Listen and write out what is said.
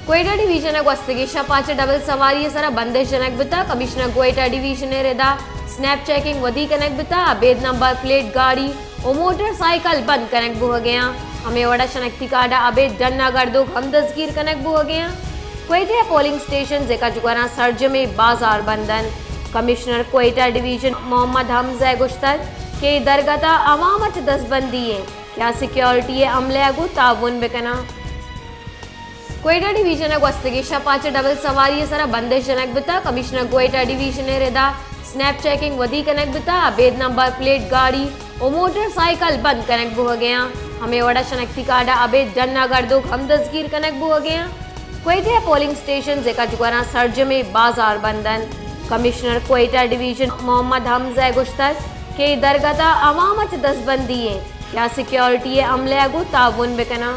کوئٹہ ڈویژن ء گوستگیں شپ ء چہ ڈبل سواری ء سرا بندش جنگ بوتگ۔ کمشنر کوئٹہ ڈویژن ء ردا سنیپ چیکنگ ودی کنگ بوتگ۔ ابید نمبر پلیٹ گاڑی و موٹر سائیکل بند کنگ بوھگیاں۔ ہمے وڑا شناختی کارڈ ء ابید ڈن ء گردوک ہم دزگیر کنگ بوھگیاں۔ کوئٹہ ء پولنگ اسٹیشنز ء کچگوراں سرجمیں بازار بند انت۔ کمشنر کوئٹہ ڈویژن محمد حمزہ ء گوشتگ کہ اے درگت ء عوام ء چہ دزبندی انت کہ آ سیکیورٹی ء عملے ء گوں تعاون بکناں۔ کوئٹہ ڈویژن ء گوستگیں شپ ء چہ ڈبل سواری ء سرا بندش جنگ بوتگ۔ کمشنر کوئٹہ ڈویژن ء ردا سنیپ چیکنگ ودی کنگ بوتگ۔ ابید نمبر پلیٹ گاڑی و موٹر سائیکل بند کنگ بوھگیاں۔ ہمے وڑا شناختی کارڈ ء ابید ڈن ء گردوک ہم دزگیر کنگ بوھگیاں۔ کوئٹہ ء پولنگ اسٹیشنز ء کچگوراں سرجمیں بازار بند انت۔ کمشنر کوئٹہ ڈویژن محمد حمزہ ء گوشتگ کہ اے درگت ء عوام ء چہ دزبندی انت کہ آ سیکیورٹی ء عملے ء گوں تعاون بکناں۔